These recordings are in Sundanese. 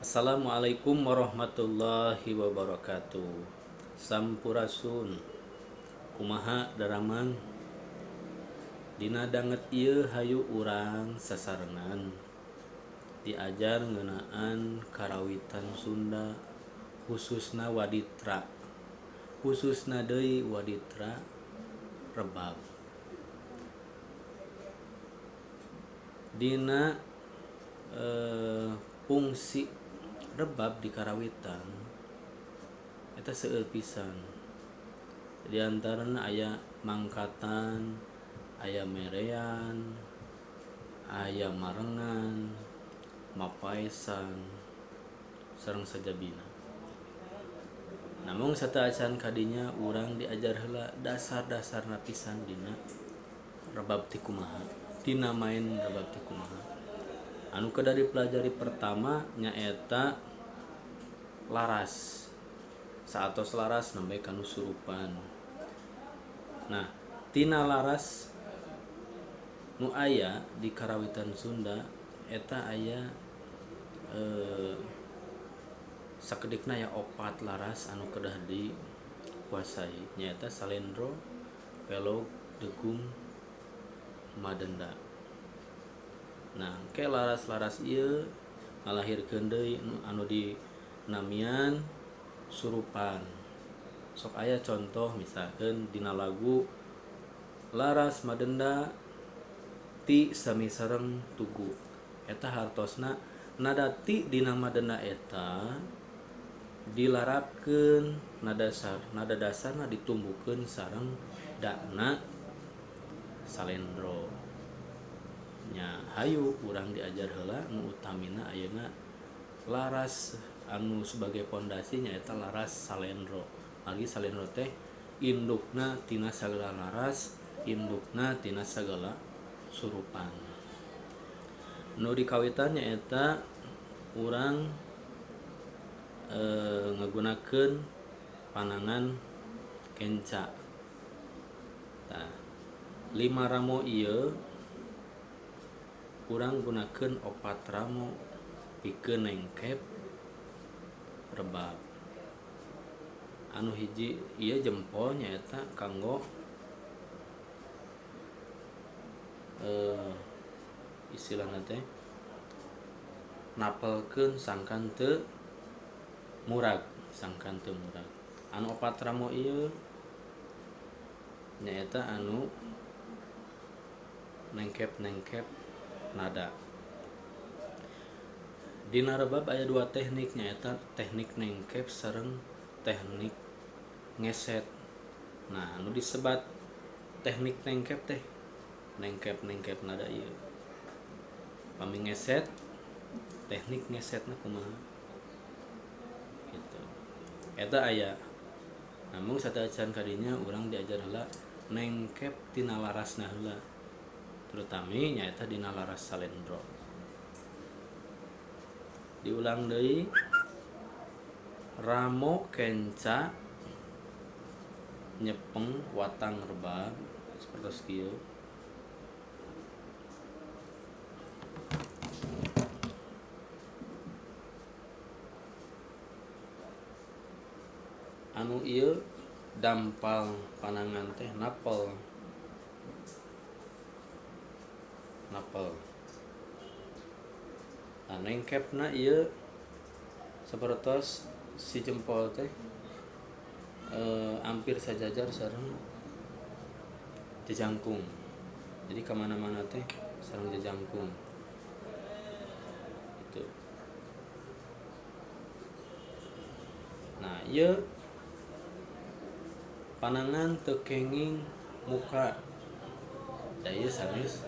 Assalamualaikum warahmatullahi wabarakatuh. Sampurasun. Kumaha daramang? Dina danget ieu hayu urang sasarengan diajar ngeunaan karawitan Sunda khususna waditra. Khususna deui waditra rebab. Dina fungsi rebab di karawitan eta seueur pisan. Di antarana aya mangkatan, aya merean, aya marengan, mapaesan, sareng sajabina. Namung sateuacan kadinya urang diajar heula dasar-dasarna pisan dina rebab teh kumaha, dina main rebab teh kumaha. Anu kedah dipelajari pertama nyaeta laras. Saatos laras nembe kanu surupan. Nah, tina laras nu aya di karawitan Sunda eta aya sakedikna aya opat laras anu kedah dikuasai, nyaeta salendro, pelog, degung, madenda. Nah, ke laras-laras ieu ngalahirkeun deui anu dinamian surupan. Sok aya contoh misalkan dina lagu laras madenda ti sami sareng tugu. Eta hartosna nada ti dina madenda eta dilarapkeun nada dasar, nada dasarna ditumbuhkeun sareng dakna salendro. Nya hayu urang diajar heula nu utamina ayeuna laras anu sebagai pondasi nyaeta laras salendro. Margi salendro teh indukna tina sagala laras, indukna tina sagala surupan. Nu dikawitan nyaeta urang ngagunakeun panangan kenca. Tah, 5 ramo ieu urang gunakeun 4 ramo pikeun nengkep rebab. Anu hiji ieu jempol nyaeta kanggo istilahna teh napelkeun sangkan teu murag, sangkan teu murag. Anu 4 ramo ieu nyaeta anu nengkep-nengkep nada. Dina rebab aya 2 teknik, nyaeta teknik nengkep sareng teknik ngeset. Nah, anu disebat teknik nengkep teh nengkep-nengkep nada ieu. Pami ngeset, teknik ngesetna kumaha? Gitu. Eta aya. Namun sateuacan kadinya urang diajar heula nengkep tina larasna heula. Terutami nyaeta dina laras salendro. Diulang deui, ramo kenca nyepeng watang rebab sapertos kieu. Anu ieu dampal panangan teh napel. Napel. Nah, nengkepna ieu sapertos si jempol teh hampir sajajar sareng jejangkung. Jadi kemana-mana teh sareng jejangkung. Itu. Nah, ieu panangan teu kenging muka. Da ieu sanes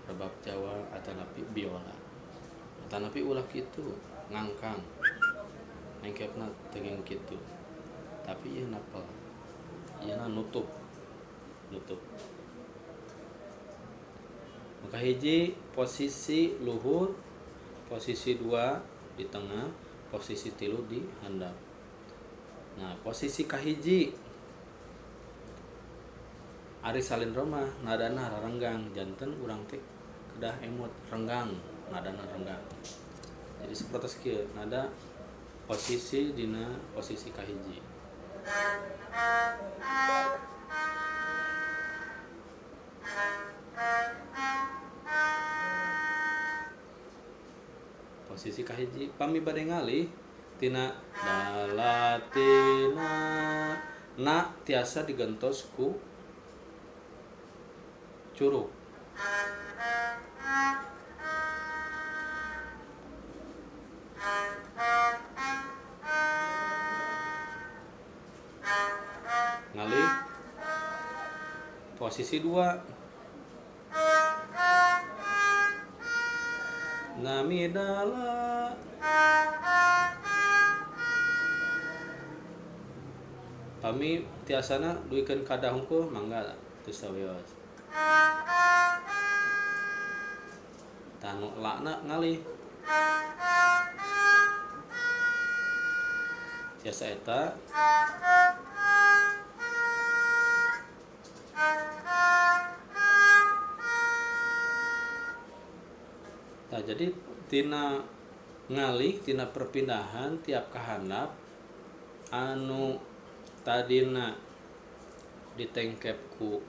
rebab Jawa atanapi biola. Atanapi ulah kitu ngangkang. Nengkepna teu kenging kitu. Tapi ieu napel. Ieu na nutup. Nutup. Maka hiji posisi luhur, posisi 2 di tengah, posisi 3 di handap. Nah, posisi kahiji ari salendro mah nadana rarenggang, janten urang teh kedah emut renggang, nadana renggang. Jadi seperti kieu nada posisi dina posisi kahiji. Posisi kahiji pami bade ngalih tina dalatina na tiasa digentos ku curug. Ngalih posisi 2 namidala pami tiasana duikeun kada hungkul mangga teu sawios. Tanu lakna ngalih tiasa eta Nah, jadi tina ngalih tina perpindahan tiap kahandap anu tadina ditengkep ku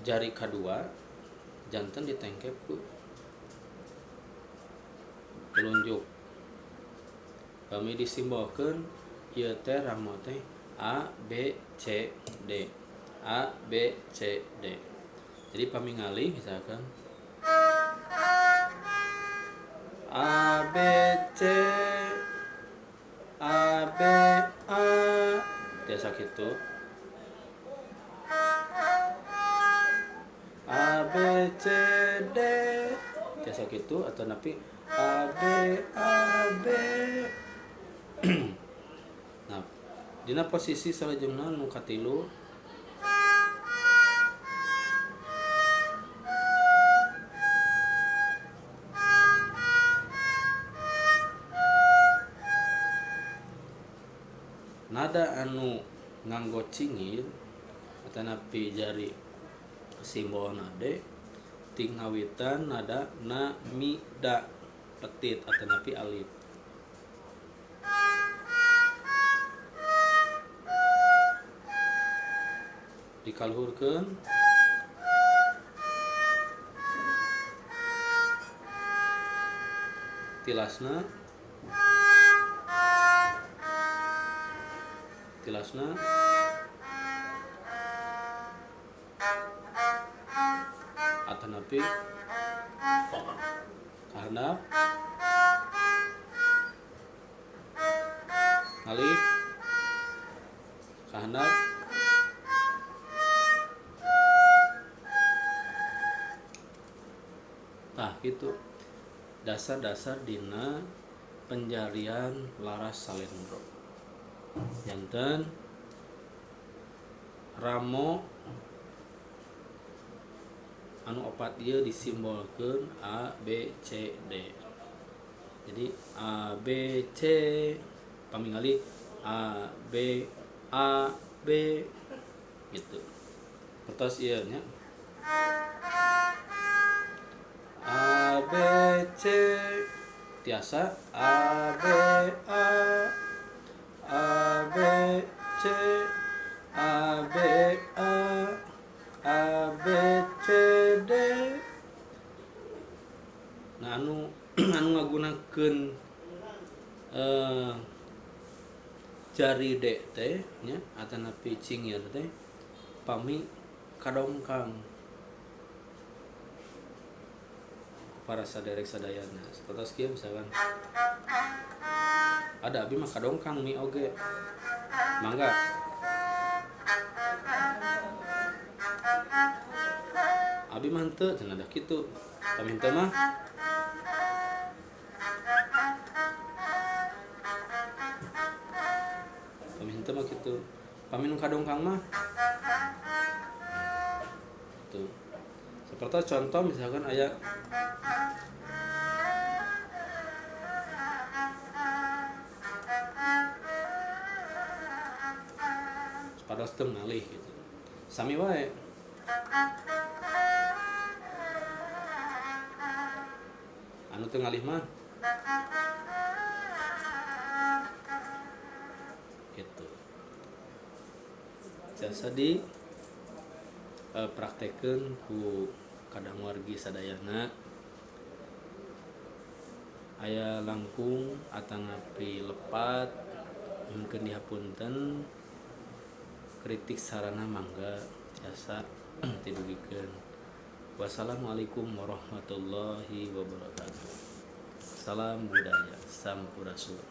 jari kadua janten ditengkep ku telunjuk. Kami disimbolkeun ieu teh ramo teh A B C D, A B C D. Jadi pami ngalih misalkan A B C A B A biasa gitu. A B C D biasa gitu atau napi A B A B. Nah, dina posisi salajengna nu katilu nada anu nganggo cingir atanapi jari simbol nade ting ngawitan nada na mi da petit atanapi alif. Dikaluhurkeun tilasna tilasna atanapi kahandap ngalih kahandap tah gitu dasar-dasar dina penjarian laras salendro. Janten ramo anu opat ieu disimbolkeun A B C D. Jadi A B C pamingali A B A B gitu. Kertas ieu nya. A B C tiasa A B A A B C A B A A B C D. Nah anu anu ngagunakeun jari D teh nya atanapi cingir teh pami kadongkang para saderek sadayana. Sapertos kieu misalkan ada abi mah kadongkang mi oge mangga abi mah henteu cenah da kitu pami henteu mah pami henteu mah kitu pami nu kadongkang mah tuh. Seperti contoh misalkan aya pados teu ngalih gitu. Sami wae. teu ngalih mah gitu. Jasa di praktekeun ku kadang wargi sadayana. Aya langkung atanapi lepat nyuhunkeun dihapunten, kritik sarana mangga jasa tidugikeun. Wassalamualaikum warahmatullahi wabarakatuh. Salam budaya, sampurasun.